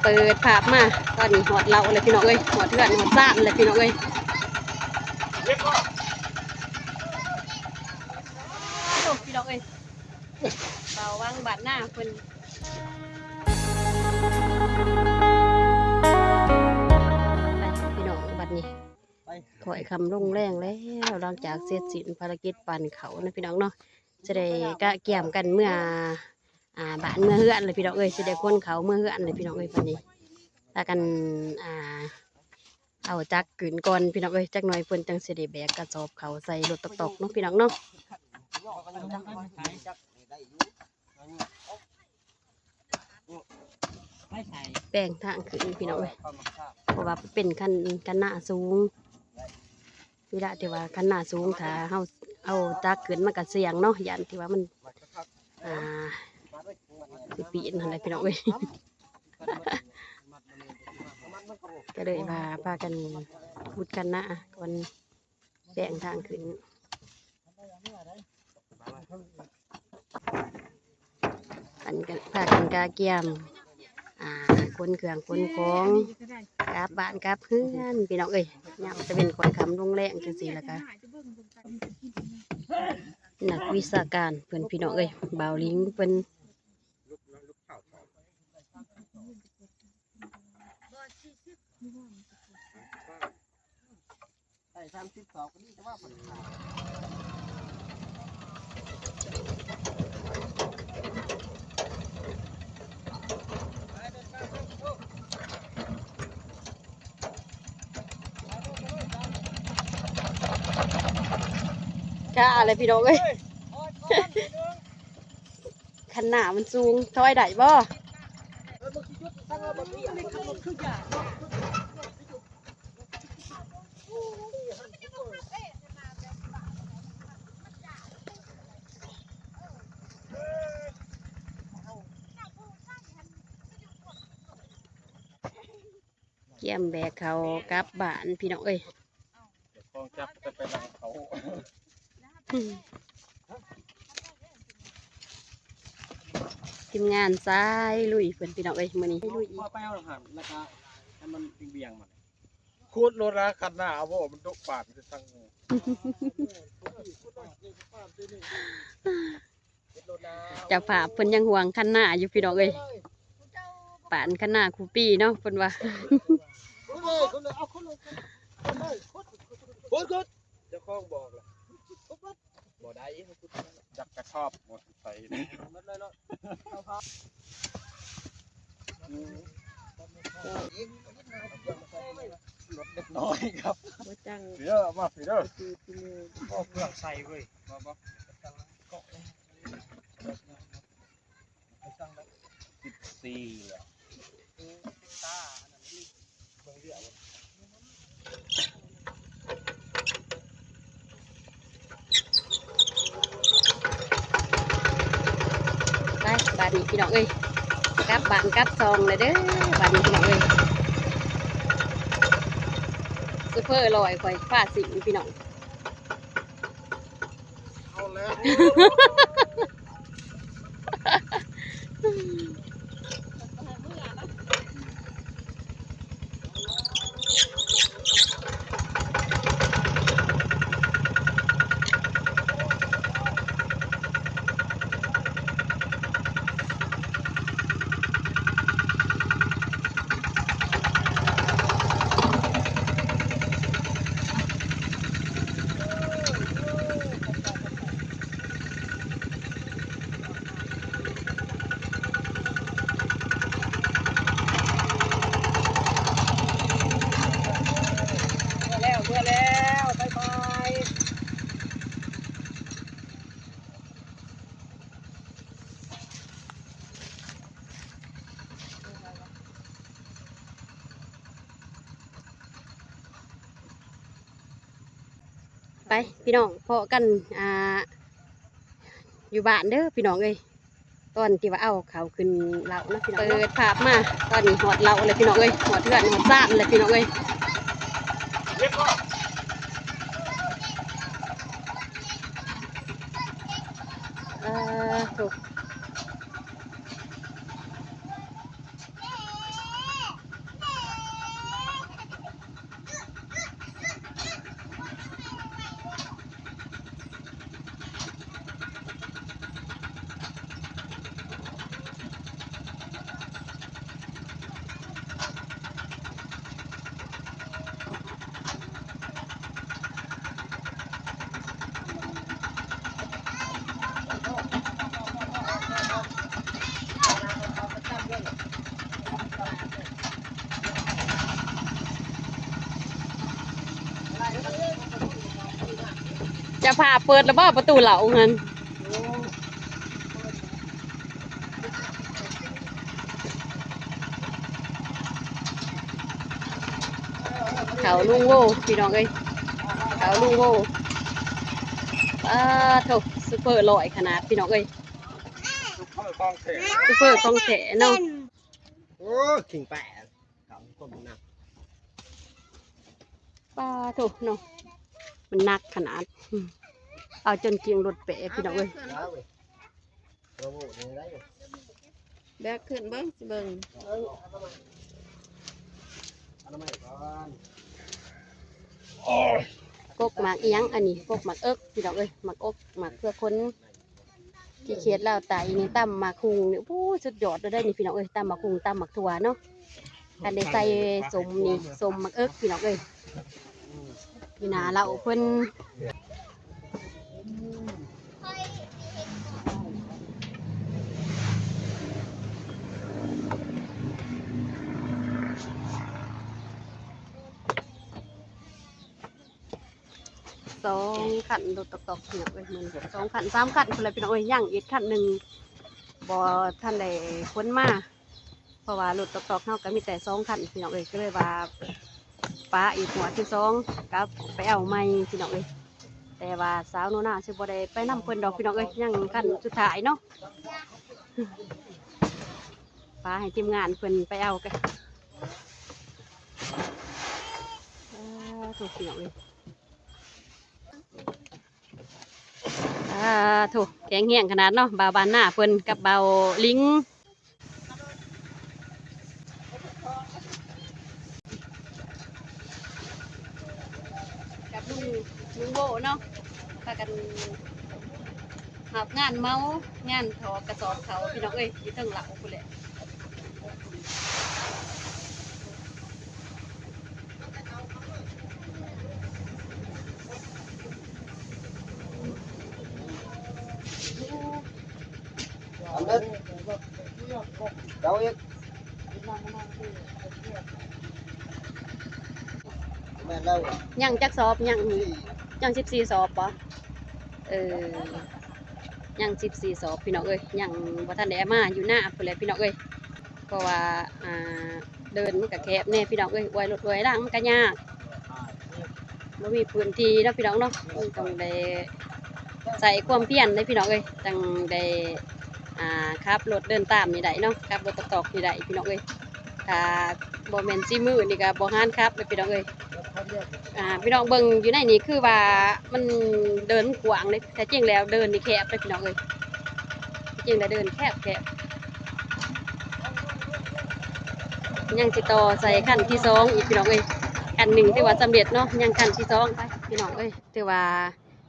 ເປີດພາບມາ ຕອນນີ້ຮອດເລົ້າແລ້ວພີ່ນ້ອງເອີຍ ຮອດເຮືອນຮອດຊານແລ້ວພີ່ນ້ອງເອີຍ. ໂອ້ ພີ່ນ້ອງເອີຍ ເບົາວັງບ້ານນາເພິ່ນ. ໄປພີ່ນ້ອງ ບັດນີ້ຄ່ອຍຄ່ຳລົງແລງແລ້ວ ຫຼັງຈາກເສັດສິ້ນພາລະກິດປັ່ນເຂົ້ານະພີ່ນ້ອງເນາະ ຊິໄດ້ກະກຽມກັນເມືອ ອ່າ ບ້ານເມືອເຮືອນແລ້ວພີ່ນ້ອງເອີຍ ຊິໄດ້ຂົນເຂົ້າເມືອເຮືອນແລ້ວພີ່ນ້ອງເອີຍ. ບັດນີ້ພາກັນ ອ່າ ເອົາຈັກຂຶ້ນກ່ອນພີ່ນ້ອງເອີຍ ຈັກໜ່ອຍເພິ່ນຈັ່ງຊິໄດ້ແບກກະສອບເຂົ້າໃສ່ລົດຕອກໆເນາະພີ່ນ້ອງເນາະ. ແປງທາງຂຶ້ນພີ່ນ້ອງເອີຍ ເພາະວ່າເປັນຄັນ ຄັນນາສູງ ເວລາທີ່ວ່າຄັນນາສູງ ຖ້າເຮົາເອົາຈັກຂຶ້ນມັນກະສ່ຽງເນາະ ຢ້ານທີ່ວ່າມັນ ອ່າ ຊິປີນຫັ້ນແຫຼະພີ່ນ້ອງເອີຍ. ກະເລີຍວ່າພາກັນຂຸດຄັນນາກ່ອນ ແປງທາງຂຶ້ນ ອັນກະ ພາກັນກະກຽມ ອ່າ ຂົນເຄື່ອງຂົນຂອງກັບບ້ານກັບເຮືອນພີ່ນ້ອງເອີຍ. ຍາມຕາເວັນຄ່ອຍຄ່ຳລົງແລງຈັ່ງຊີ້ ແລ້ວກະນັກວິຊາການເພິ່ນພີ່ນ້ອງເອີຍ ບ່າວລິງເພິ່ນ ໄດ້ສາມສິບສອງກໍດີ ແຕ່ວ່າເພິ່ນຂາຍ ກະເອົາແຫຼະພີ່ນ້ອງເອີຍ ຄັນນາມັນສູງ ຖອຍໄດ້ບໍ່? ກຽມແບກເຂົ້າກັບບ້ານພີ່ນ້ອງເອີຍ. ເຈົ້າຂອງຈັກຈະໄປນຳເຂົາ ທີມງານສາຍລຸຍເພິ່ນພີ່ນ້ອງເອີຍ ມື້ນີ້ລຸຍອີກ ພໍໄປເອົາຫັ້ນ ແລ້ວກະໃຫ້ມັນບຽງໆ ມັນ ຂຸດໂລດລະຄັນນາ ເອົາບໍ່ ມັນດົກປານຄືທັງ ເຈົ້າພາບເພິ່ນຍັງຫ່ວງຄັນນາຢູ່ພີ່ນ້ອງເອີຍ ປານຄັນນາຄູ່ປີເນາະ ເພິ່ນວ່າ ເຈົ້າຂອງບອກລະ ບໍ່ໄດ້ ຈັກກະຊອບບໍ່ໃສ່ ລົດເດັກນ້ອຍຄັບ ບໍ່ຈັງ ເດີ ມາພີເດີ ບໍ່ເຄື່ອງໃສ່ເວີຍ ບໍ່ ບໍ່ ສິບສີ່ແລ້ວ ໄປ ບາດນີ້ພີ່ນ້ອງເອີຍ ກັບບ້ານກັບຊ່ອງແລ້ວເດີ ບາດນີ້ພີ່ນ້ອງເອີຍ ໂຊເຟີ້ລອຍຂ້ອຍພາຊິງພີ່ນ້ອງ. ເອົາແລ້ວ ເມື່ອແລ້ວ ເມື່ອແລ້ວ ບາຍບາຍ. ໄປພີ່ນ້ອງ ພໍ້ກັນ ອ່າ ຢູ່ບ້ານເດີພີ່ນ້ອງເອີຍ ຕອນທີ່ວ່າເອົາເຂົ້າຂຶ້ນເລົ້າເນາະພີ່ນ້ອງເນາະ. ເປີດພາບມາ ຕອນນີ້ຮອດເລົ້າແລ້ວພີ່ນ້ອງເອີຍ ຮອດເຮືອນຮອດຊານແລ້ວພີ່ນ້ອງເອີຍ. ເອີ ໂທ້. ພາເປີດແລ້ວບໍ່ປະຕູເຫຼົ່າຫັ້ນ? ເຂົ້າລຸງໂວ ພີ່ນ້ອງເອີຍ ເຂົ້າລຸງໂວ. ປາໂທ້ ຊຸບເປີຮ້ອຍຂະໜາດ ພີ່ນ້ອງເອີຍ. ຊຸບເປີຂອງແທ້ ຊຸບເປີຂອງແທ້ເນາະ. ໂອ້ ຂີງແປະ ເຂົ້າຄົນໜັກ. ປາໂທ້ເນາະ ມັນໜັກຂະໜາດ ອືມ ເອົາຈົນກິ່ງລົດແປະ ພີ່ນ້ອງເອີຍ. ແບກຂຶ້ນເບິ່ງ ຊິເບິ່ງ ກົກໝາກອີ່ຫຍັງອັນນີ້ ກົກໝາກເອິກ ພີ່ນ້ອງເອີຍ ໝາກອົກ ໝາກເຜືອກຄົນ ທີ່ເຂດລາວໃຕ້ນີ້ ຕຳໝາກຫຸ່ງນີ້ ໂອ້ຍ ສຸດຍອດເລີຍເດ້ນີ້ ພີ່ນ້ອງເອີຍ ຕຳໝາກຫຸ່ງ ຕຳໝາກຖົ່ວເນາະ. ຄັນໄດ້ໃສ່ສົ້ມນີ້ ສົ້ມໝາກເອິກ ພີ່ນ້ອງເອີຍ ຢູ່ໜ້າເລົາເພິ່ນ. ສອງຄັນລົດຕອກໆ ພີ່ນ້ອງເອີຍ ມື້ນີ້ສອງຄັນສາມຄັນພຸ້ນແຫຼະ ພີ່ນ້ອງເອີຍ. ຍັງອີກຄັນໜຶ່ງ ບໍ່ທັນໄດ້ຂົນມາ ເພາະວ່າລົດຕອກໆເຮົາກໍມີແຕ່ສອງຄັນ ພີ່ນ້ອງເອີຍ ກໍເລີຍວ່າປະອີກງວດທີສອງ ກັບໄປເອົາໃໝ່ ພີ່ນ້ອງເອີຍ. ແຕ່ວ່າສາວໜູນາຊິບໍ່ໄດ້ໄປນຳເພິ່ນດອກ ພີ່ນ້ອງເອີຍ ຍັງຄັນສຸດທ້າຍເນາະ ປະໃຫ້ທີມງານເພິ່ນໄປເອົາກັນ. ອ່າ ໂທ້ ພີ່ນ້ອງເອີຍ ອ່າ ໂທ້ ແຂງແຮງຂະໜາດເນາະ ບ່າວບ້ານນາເພິ່ນກັບບ່າວລິງ ກັບລຸງ ລຸງໂວເນາະ ພາກັນຮັບງານເໝົາງານຖອກກະສອບເຂົ້າ ພີ່ນ້ອງເອີຍ ຢູ່ເທິງເລົາພຸ້ນແຫຼະ. ເຈົ້າອີກ ແມ່ນແລ້ວ ຍັງຈັກສອບ? ຍັງ ຍັງສິບສີ່ສອບບໍ່? ເອີ ຍັງສິບສີ່ສອບ ພີ່ນ້ອງເອີຍ ຍັງບໍ່ທັນໄດ້ເອົາມາ ຢູ່ນາພຸ້ນແຫຼະ ພີ່ນ້ອງເອີຍ. ເພາະວ່າ ອ່າ ເດີນມັນກະແຄບແດ່ພີ່ນ້ອງເອີຍ ອວຍລົດອວຍລາງມັນກະຍາກ ບໍ່ມີພື້ນທີ່ເນາະພີ່ນ້ອງເນາະ ມັນຕ້ອງໄດ້ໃຊ້ຄວາມພຽນເດ້ພີ່ນ້ອງເອີຍ ຈັ່ງໄດ້ ອ່າ ຂັບລົດເດີນຕາມນີ້ໄດ້ເນາະ ຂັບລົດຕອກໆນີ້ໄດ້ພີ່ນ້ອງເອີຍ. ຖ້າບໍ່ແມ່ນສີມືນີ້ກະບໍ່ຫານຂັບເດ້ພີ່ນ້ອງເອີຍ. ອ່າ ພີ່ນ້ອງເບິ່ງຢູ່ໃນນີ້ຄືວ່າມັນເດີນກວ້າງເດ້ ແທ້ຈິງແລ້ວເດີນນີ້ແຄບເດ້ພີ່ນ້ອງເອີຍ ແທ້ຈິງແລ້ວເດີນແຄບໆ. ຍັງຊິຕໍ່ໃສ່ຄັນທີສອງອີກພີ່ນ້ອງເອີຍ ຄັນໜຶ່ງຖືວ່າສຳເລັດເນາະ ຍັງຄັນທີສອງໄປພີ່ນ້ອງເອີຍ. ຖືວ່າ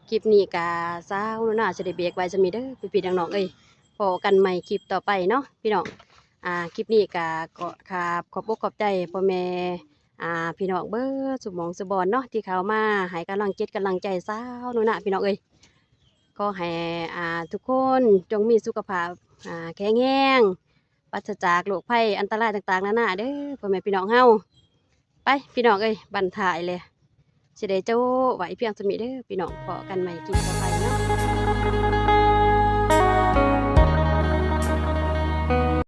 ຄລິບນີ້ກະສາວໜູນາຊິໄດ້ເບກໄວ້ສ່ຳນີ້ເດີພີ່ໆນ້ອງໆເອີຍ ພໍ້ກັນໃໝ່ຄລິບຕໍ່ໄປເນາະພີ່ນ້ອງ. ອ່າ ຄລິບນີ້ກະ ກໍ ຂາບຂອບອົກຂອບໃຈພໍ່ແມ່ ອ່າ ພີ່ນ້ອງເບິດສູ່ໝ່ອງສູ່ບ່ອນເນາະ ທີ່ເຂົ້າມາໃຫ້ກຳລັງຈິດກຳລັງໃຈສາວໜູນາພີ່ນ້ອງເອີຍ. ຂໍໃຫ້ ອ່າ ທຸກຄົນຈົ່ງມີສຸຂະພາບ ອ່າ ແຂງແຮງ ປາສະຈາກໂລກໄພອັນຕະລາຍຕ່າງໆນານາເດີພໍ່ແມ່ພີ່ນ້ອງເຮົາ. ໄປພີ່ນ້ອງເອີຍ ບັ້ນທ້າຍແຫຼະ ຊິໄດ້ໂຈະໄວ້ພຽງສ່ຳນີ້ເດີພີ່ນ້ອງ ພໍ້ກັນໃໝ່ຄລິບຕໍ່ໄປເນາະ.